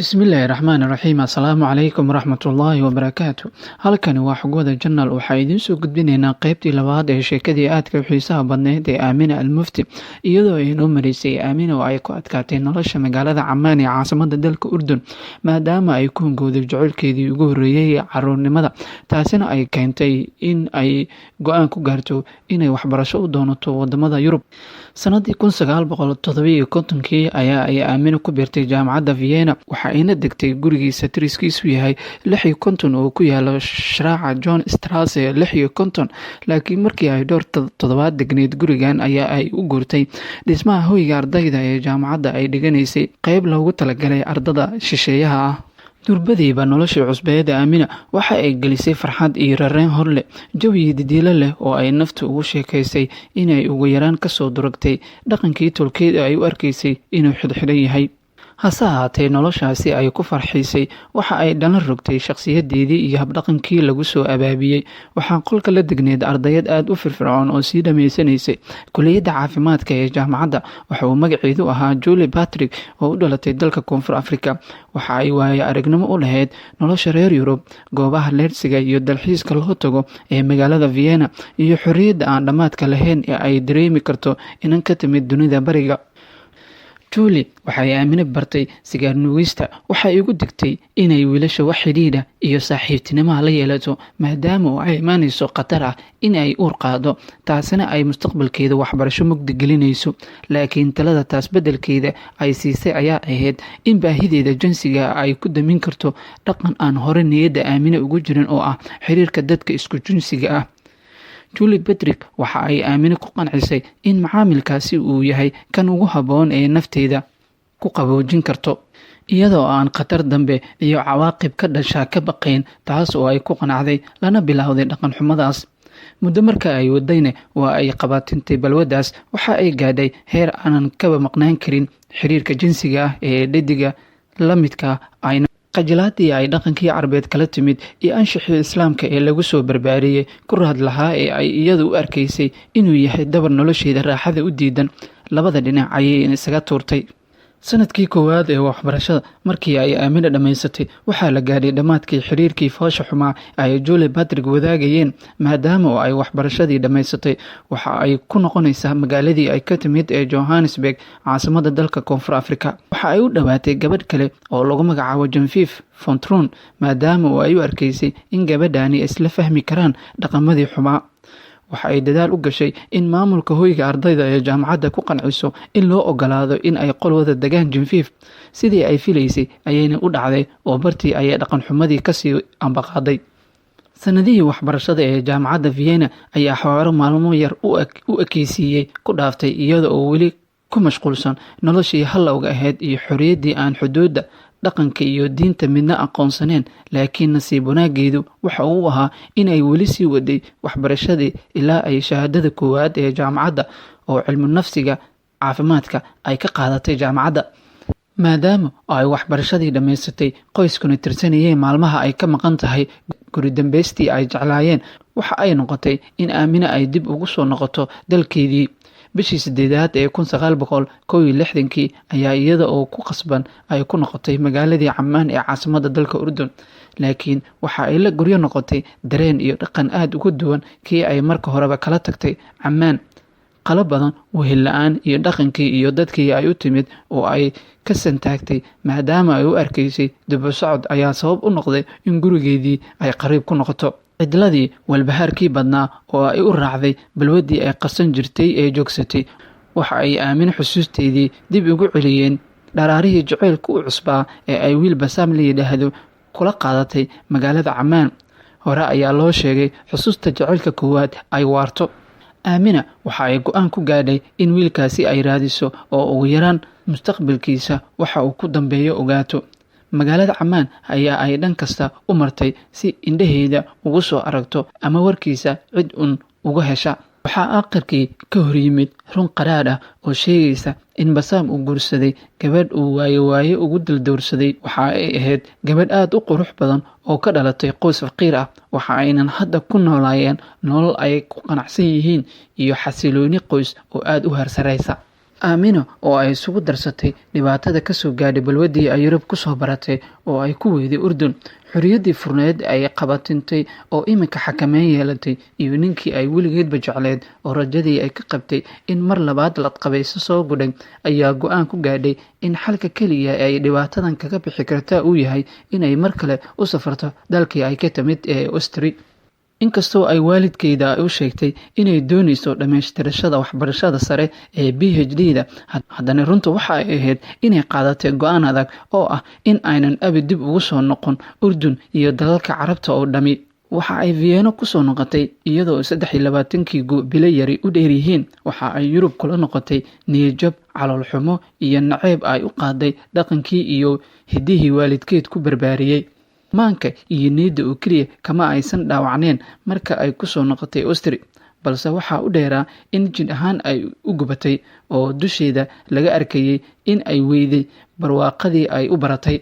Bismillaahi Raxmaani Raxiim. Assalaamu calaykum waraxmatullaahi wabarakaatu. Halkani waa Xogwada Channel. Waxaa idiin soo gudbinaynaa qeybtii labaad ee sheekadii aadka u xiisaha badneyd ee Aamina Almufti, iyadoo ay inoo mareysay Aamina oo ay ku adkaatay nolosha magaalada Camaan ee caasimada dalka Urdun, maadaama ay ku hungowday jaceylkeedii ugu horreeyay ee caruurnimada, taasina ay keentay in ay go-aan ku gaarto inay waxbarasho u doonato wadamada Yurub. Sanadii 1957-kii ayaa ay Aamina ku biirtay jaamacadda Vienna, waxa ayna degtay gurigiisa tiriskiisu yahay 56 oo ku yaala sharaaca John Strasse 56. Laakiin markii ay dhowr toddobaad degneyd gurigan ayaa ay u guurtay dhismaha hoyga ardayda ee jaamacadda ay dhiganaysay, qeyb loogu talagalay ardada shisheeyaha ah. Durbadiiba noloshii cusbeed Aamina waxa ay gelisay farxad iyo rareen horleh, jawi didiilo leh oo ay naftu ugu sheekaysay inay ugu yaraan kasoo durugtay dhaqankii tolkeed ee ay u arkaysay inuu xidhxidhan yahay. Hase ahaatee, noloshaasi ay ku farxiisay waxa ay dhalan rogtay shakhsiyadeedii iyo habdhaqankii lagu soo abaabiyey. Waxaa qolka la degneyd ardayad aada u firfircoon oo sii dhamaysanaysay kuliyadda caafimaadka ee jaamacadda. Waxa uu magaceedu ahaa Julie Patrick oo u dhalatay dalka Koonfur Africa. Waxa ay waayo aragnimo u lahayd nolosha reer Yurub, goobaha leersiga iyo dalxiiska loo tago ee magaalada Vienna, iyo xorriyadda aan dhammaadka lahayn ee ay dareemi karto inan ka timid dunida bariga. Julie waxay Aamine bartay sigaar nuugista. Waxay igu digtay inay wiilasha wax xidhiidha iyo saaxiibtinimaha la yeelato, maadaama oo ay imaanayso khatar ah in ay uur qaado, taasina ay mustaqbalkeeda waxbarasho mugdi gelinayso. Laakiin talada taas beddelkeeda ay siisay ayaa ahayd in baahideeda jinsiga ay ku damin karto dhaqan aan hore niyadda Aamine ugu jirin oo ah xiriirka dadka isku jinsiga ah. Julie Patrick waxa ay Aamine ku qancisay in macaamilkaasi uu yahay kan ugu habboon ee nafteeda ku qaboojin karto, iyadoo aan khatar dambe iyo cawaaqib ka dhashaa ka baqayn, taas oo ay ku qanacday lana bilowday dhaqan xumadaas. Muddo marka ay wadayna waa ay qabatintay balwaddaas. Waxa ay gaadhay heer aanan kaba maqnaan karin xiriirka jinsiga ah ee dhediga la midka ayna. Qajilaadii ay dhaqankii Carbeed kala timid iyo anshixii Islaamka ee lagu soo barbaariyey ku raad lahaa ee ay iyadu u arkaysay inuu yahay dabar nolosheeda raaxada u diidan, labada dhinac ayay isaga tuurtay. Sanadkii koowaad ee waxbarashada markii ay Aamina dhammaysatay, waxaa la gaadhay dhammaadkii xiriirkii foosha xumaa ay Julie Patrick wadaagayeen. Maadaama oo ay waxbarashadii dhammaysatay, waxa ay ku noqonaysaa magaaladii ay ka timid ee Johannesburg, caasimada dalka Koonfur Africa. Waxa ay u dhowaatay gabadh kale oo lagu magacaabo Janfif Fontron, maadaama oo ay u arkaysay in gabadhani isla fahmi karaan dhaqamadii xumaa. Waxa ay dadaal u gashay in maamulka hoyga ardayda ee jaamacadda ku qanciso in loo ogolaado in ay qol wada degaan Jinfiif. Sidii ay filaysay ayayna u dhacday oo bartii ayay dhaqan xumadii kasii ambaqaaday. Sanadihii waxbarashada ee jaamacadda Vienna ayaa xawaaro maalmo yar u ekeysiiyey ku dhaaftay, iyada oo weli ku mashquulsan noloshii hallowga ahayd iyo xorriyaddii aan xuduudda dhaqanka iyo diinta midna aqoonsaneen. Laakiin nasiib wanaageedu waxa uu ahaa inay weli sii waday waxbarashadii ilaa ay shahaadada koowaad ee jaamacadda oo cilmu nafsiga caafimaadka ay ka qaadatay jaamacadda. Maadaama oo ay waxbarashadii dhammaysatay, qoyskuna tirsanayeen maalmaha ay ka maqan tahay guri dambeystii ay jeclaayeen, waxa ay noqotay in Aamine ay dib ugu soo noqoto dalkeedii. Bishii sideedaad ee 1961-kii ayaa iyada oo ku qasban ay ku noqotay magaaladii Camaan ee caasimada dalka Urdun. Laakiin waxa ay la guryo noqotay dareen iyo dhaqan aada uga duwan kii ay marka horeba kala tagtay Camaan. Qalo badan, wehel la-aan iyo dhaqankii iyo dadkii ay u timid oo ay ka santaagtay, maadaama ay u arkaysay dibu socod, ayaa sabab u noqday in gurigeedii ay qariib ku noqoto. Cidladii walbahaarkii badnaa oo ay u raacday balwaddii ay qarsan jirtay ee joogsatay waxa ay Aamine xusuusteedii dib ugu celiyeen dharaarihii jaceylka u cusbaa ee ay wiil Basaam la yidhaahdo kula qaadatay magaalada Camaan. Hore ayaa loo sheegay xusuusta jaceylka koowaad ay waarto. Aamina waxa ay go-aan ku gaadhay in wiilkaasi ay raadiso oo ugu yaraan mustaqbalkiisa waxa uu ku dambeeyo ogaato. Magaalada Camaan ayaa ay dhan kasta u martay si indhaheeda ugu soo aragto ama warkiisa cid uun uga hesha. Waxaa aakhirkii ka hor yimid run qaraadh ah oo sheegaysa in Basaam uu guursaday gabadh uu waaye waaye ugu daldowrsaday. Waxa ay ahayd gabadh aada u qurux badan oo ka dhalatay qoys faqiir ah. Waxa aynan hadda ku noolaayeen nolol ay ku qanacsan yihiin iyo xasilooni qoys oo aada u heersareysa. Aamino oo ay isugu darsatay dhibaatada kasoo gaadhay balwadii ay Yurub kusoo baratay oo ay ku weyday Urdun, xorriyaddii furneed ay qabatintay oo iminka xakameyn yeelatay, iyo ninkii ay weligeedba jecleed oo rajadii ay ka qabtay in mar labaad ladqabayso soo gudhay, ayaa go-aan ku gaadhay in xalka keliya ay dhibaatadan kaga bixi kartaa uu yahay inay mar kale u safarto dalkii ay ka timid ee Austria. Inkastoo ay waalidkeeda u sheegtay inay dooneyso dhammaystirashada waxbarashada sare ee PhD-da, haddana runta waxa ay ahayd inay qaadatay go-aan adag oo ah in aynan abi dib ugu soo noqon Urdun iyo dalalka Carabta oo dhami. Waxa ay Vienna kusoo noqotay iyadoo 23-kii gu bilo yari u dheeryihiin. Waxa ay Yurub kula noqotay niyadjab, calool xumo iyo naceeb ay u qaaday dhaqankii iyo hiddihii waalidkeed ku barbaariyey. Maanka iyo niyadda oo keliya kama aysan dhaawacneen marka ay kusoo noqotay Austria, balse waxaa u dheeraa in jidh ahaan ay u gubatay oo dusheeda laga arkayay in ay weyday barwaaqadii ay u baratay.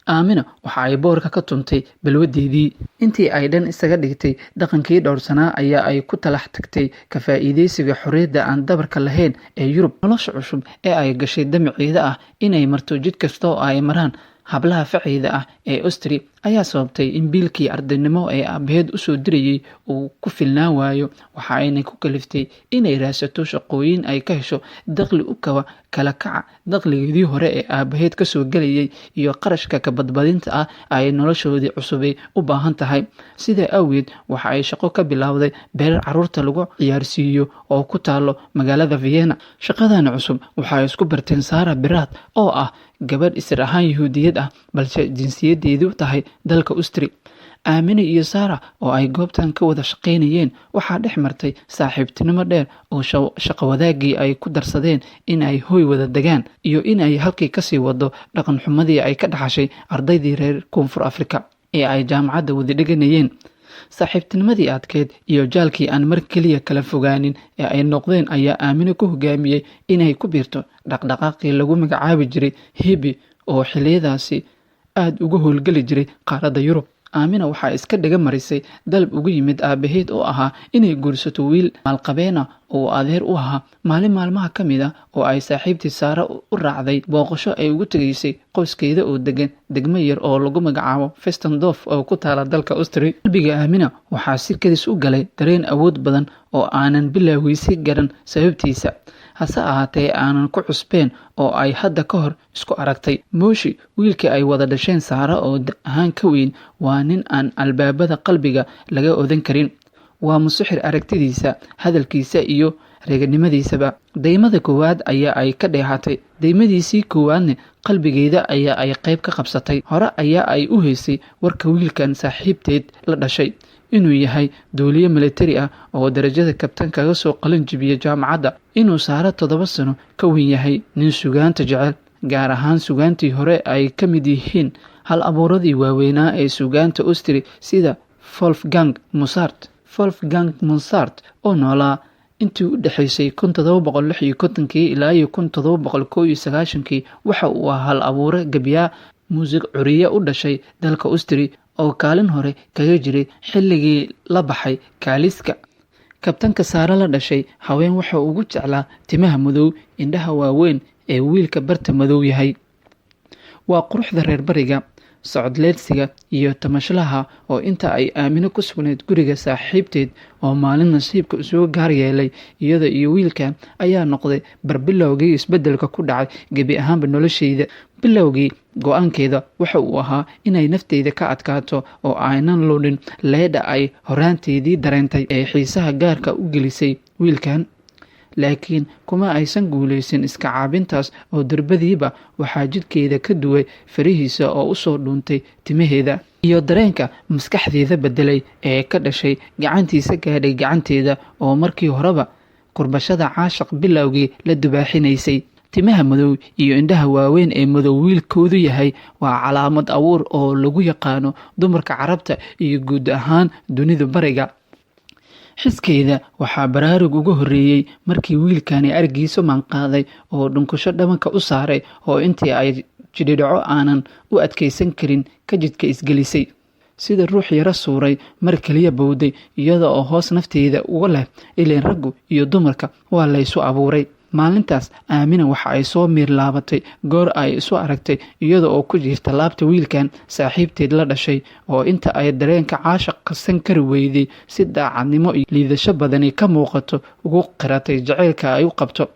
Aamina waxa ay boorka ka tuntay balwadeedii. Intii ay dhan isaga dhigtay dhaqankii dhowrsanaa ayaa ay ku talax tagtay ka faa'iidaysiga xorriyadda aan dabarka lahayn ee Yurub. Nolosha cusub ee ay gashay damaceeda ah inay marto jid kasta oo ay maraan hablaha faceeda ah ee Austria ayaa sababtay in biilkii ardaynimo ee aabaheed usoo dirayay uu ku filnaan waayo. Waxa ayna ku kaliftay inay raadsato shaqooyin ay ka hesho dakhli u kaba kala kaca dakhligeedii hore ee aabaheed kasoo gelayay iyo qarashka ka badbadinta ah ay noloshoodii cusubay u baahan tahay. Sidaa awgeed waxa ay shaqo ka bilowday beerar caruurta lagu ciyaarsiiyo oo ku taalo magaalada Vienna. Shaqadan cusub waxa ay isku barteen Sara Berath oo ah gabadh isir ahaan Yahuudiyad ah balse jinsiyadeedu tahay dalka Austria. Aamina iyo Sara oo ay goobtan ka wada shaqaynayeen waxaa dhex martay saaxiibtinimo dheer oo shaqo wadaagii ay ku darsadeen in ay hoy wada degaan iyo in ay halkii kasii wado dhaqan xumadii ay ka dhaxashay ardaydii reer Koonfur Afrika ee ay jaamacadda wada dhiganayeen. Saaxiibtinimadii adkeyd iyo jaalkii aan mar keliya kala fogaanin ee ay noqdeen ayaa Aamino ku hogaamiyey inay ku biirto dhaqdhaqaaqii lagu magacaabi jiray Hibi oo xilliyadaasi aada uga howlgeli jiray qaaradda Yurub. Aamina waxaa iska dhaga marisay dalab ugu yimid aabaheed oo ahaa inay guursato wiil maalqabeena oo adeer u ahaa. Maalin maalmaha ka mid ah oo ay saaxiibtii Saara u raacday booqasho ay ugu tegaysay qoyskeeda oo degan degmo yar oo lagu magacaabo Festendorf oo ku taala dalka Austria, qalbiga Aamina waxaa si kadis u galay dareen awood badan oo aanan bilowgiisi garan sababtiisa, hase ahaatee aanan ku cusbeen oo ay hadda ka hor isku aragtay. Mooshi, wiilkii ay wada dhasheen Saara oo da ahaan ka weyn, waa nin aan albaabada qalbiga laga odan karin. Waa musuxir aragtidiisa, hadalkiisa iyo reeganimadiisaba. Daymada koowaad ayaa ay ka dheehatay, daymadiisii koowaadna qalbigeeda ayaa ay qayb ka qabsatay. Hore ayaa ay u heysay warka wiilkan saaxiibteed la dhashay inuu yahay duuliye militari ah oo darajada kabtan kaga soo qalin jibiya jaamacadda, inuu Saaro 7 sano ka weyn yahay, nin sugaanta jecel, gaar ahaan sugaantii hore ay ka mid yihiin hal abuuradii waaweynaa ee sugaanta Austria sida Wolfgang Mozart. Wolfgang Mozart oo noolaa intii u dhexaysay 1756-kii ilaa iyo 1791-kii waxa uu ahaa hal abuure gabyaa muusig curiye u dhashay dalka Austria oo kaalin hore kaga jiray xilligii la baxay kaaliska. Kabtanka Saare la dhashay haween waxa uu ugu jeclaa timaha madow, indhaha waaweyn ee wiilka barta madow yahay. Waa quruxda reer bariga, socodleedsiga iyo tamashlaha oo inta ay Aamino ku sugnayd guriga saaxiibteed oo maalin nasiibka isugu gaar yeelay iyada iyo wiilka ayaa noqday barbilowgii isbedelka ku dhacay gebi ahaanba nolosheyda. Bilowgii go-aankeeda waxa uu ahaa inay nafteyda ka adkaato oo aanan lunin leedha ay horaanteedii dareentay ee xiisaha gaarka u gelisay wiilkan. Laakiin kuma aysan guuleysan iska caabintaas oo durbadiiba waxaa jidhkeeda ka duway farihiisa oo usoo dhuuntay timaheeda iyo dareenka maskaxdeeda bedelay ee ka dhashay gacantiisa gaadhay gacanteeda oo markii horeba kurbashada caashaq bilowgii la dubaaxinaysay. Timaha madow iyo indhaha waaweyn ee madow wiilkoodu yahay waa calaamad abuur oo lagu yaqaano dumarka Carabta iyo guud ahaan dunida bariga. Xiskeeda waxaa baraarug uga horreeyey markii wiilkani argiisu maanqaaday oo dhunkusho dhabanka u saaray oo intii ay jidhidhaco aanan u adkaysan karin ka jidka isgelisay. Sida ruux yaro suuray mar kaliya bowday iyada oo hoos nafteeda uga leh ileen raggu iyo dumarka waa laysu abuuray. Maalintaas Aamina waxa ay soo miir laabatay goor ay isu aragtay iyada oo ku jirta laabta wiilkan saaxiibteed la dhashay, oo inta ay dareenka caashaq qarsan kari weyday si daacadnimo iyo liidasho badani ka muuqato ugu qiratay jacaylka ay u qabto.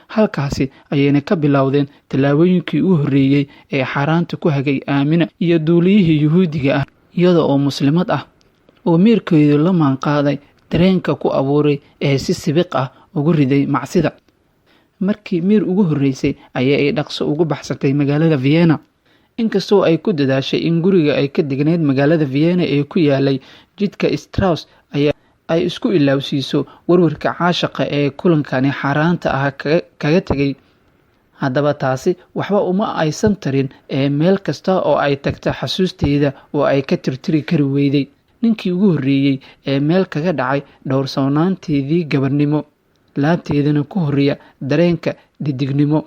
Halkaasi ayayna ka bilowdeen tallaabooyinkii u horreeyey ee xaaraanta ku hagay Aamina iyo duuliyihii Yuhuudiga ah, iyada oo muslimad ah oo miirkeedu la maanqaaday dareenka ku abuuray ee si sibiq ah ugu riday macsida. Markii miir ugu horreysay ayaa ay dhaqso ugu baxsatay magaalada Vienna. Inkastoo ay ku dadaashay in guriga ay ka degneyd magaalada Vienna ee ku yaalay jidka Strauss ayaa ay isku ilaawsiiso warwarka caashaqa ee kulankani xaaraanta ah kaga tegay, haddaba taasi waxba uma aysan tarin ee meel kasta oo ay tagta xasuusteeda oo ay ka tirtiri kari weyday ninkii ugu horreeyey ee meel kaga dhacay dhowrsoonaanteedii gabarnimo, laabteedana ku horreeya dareenka dhidignimo.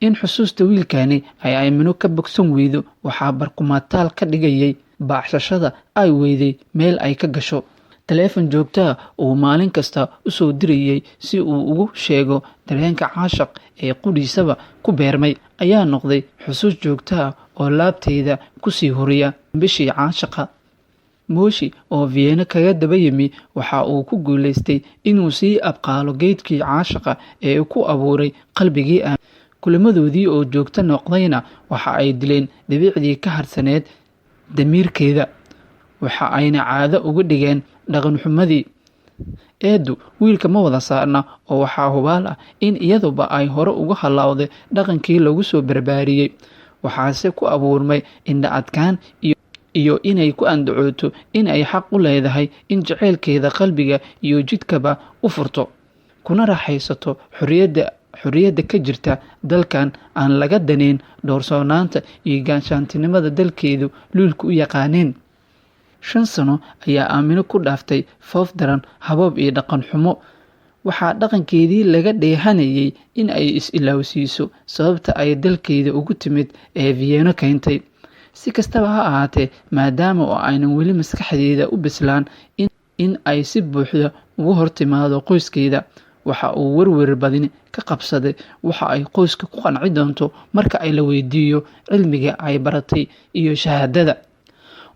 In xusuusta wiilkani ay Aamino ka bogsan weydo waxaa barkumataal ka dhigayay baacsashada ay weyday meel ay ka gasho. Taleefon joogtaa uu maalin kasta u soo dirayay si uu ugu sheego dareenka caashaq ee qudhiisaba ku beermay ayaa noqday xusuus joogtaa oo laabteeda kusii horiya bishii caashaqa. Mooshi oo Vienna kaga daba yimi waxa uu ku guuleystay inuu sii abqaalo geedkii caashaqa ee ku abuuray qalbigii Aamina. Kulamadoodii oo joogto noqdayna waxa ay dileen dhibicdii ka harsaneed damiirkeeda, waxa ayna caado uga dhigeen dhaqan xumadii. Eedu wiilka ma wada saarna oo waxaa hubaal ah in iyaduba ay hore uga halaawday dhaqankii lagu soo barbaariyey. Waxaase ku abuurmay indha adkaan iyo inay ku andacooto in ay xaq u leedahay in jacaylkeeda qalbiga iyo jidhkaba u furto, kuna raaxaysato xorriyadda ka jirta dalkan aan laga daneyn dhowrsoonaanta iyo gaanshaantinimada dalkeedu luulku u yaqaaneen. 5 sano ayaa Aamino ku dhaaftay foof daran, haboob iyo dhaqan xumo. Waxaa dhaqankeedii laga dheehanayay in ay is-ilaawsiiso sababta ay dalkeeda ugu timid ee Vienna keentay. Si kastaba ha ahaatee, maadaama oo aynan weli maskaxdeeda u bislaan in ay si buuxda ugu hortimaado qoyskeeda, waxa uu werwer badani ka qabsaday waxa ay qoyska ku qanci doonto marka ay la weydiiyo cilmiga ay baratay iyo shahaadada.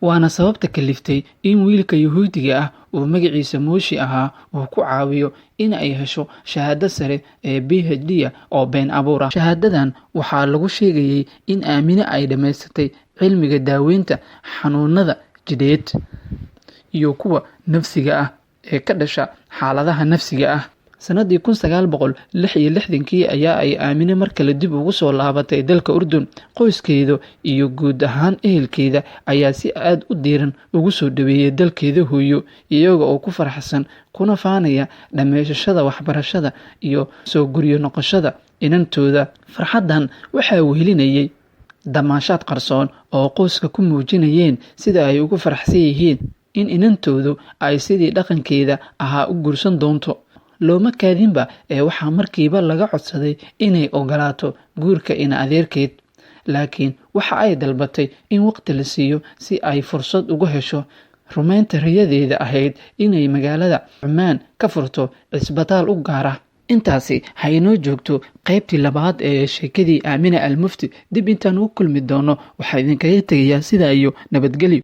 Waana sababta kaliftay in wiilka Yuhuudiga ah uu magaciisa Mooshi ahaa uu ku caawiyo in ay hesho shahaado sare ee PhD oo been abuur ah. Shahaadadan waxaa lagu sheegayay in Aamina ay dhammaysatay cilmiga daaweynta xanuunada jidheed iyo kuwa nafsiga ah ee ka dhasha xaaladaha nafsiga ah. Sanadii 1966 ayaa ay Aamine mar kale dib ugu soo laabatay dalka Urdun. Qoyskeeda iyo guud ahaan ehelkeeda ayaa si aad u diiran ugu soo dhaweeyay dalkeeda hooyo, iyaga oo ku faraxsan kuna faanaya dhammaysashada waxbarashada iyo soo guryo noqoshada inantooda. Farxaddan waxaa wehelinayay damaashaad qarsoon oo qoyska ku muujinayeen sida ay ugu faraxsan yihiin in inantoodu ay sidii dhaqankeeda ahaa u guursan doonto. Looma kaadinba ee waxaa markiiba laga codsaday inay ogolaato guurka ina adeerkeed, laakiin waxa ay dalbatay in waqti la siiyo si ay fursad ugu hesho rumaynta riyadeeda ahayd inay magaalada Cumaan ka furto cisbitaal u gaar ah. Intaasi ha inoo joogto qaybtii labaad ee sheekadii Aamina Almufti. Dib intaan ugu kulmi doono waxaa idinkaga tegayaa sidaa iyo nabadgelyo.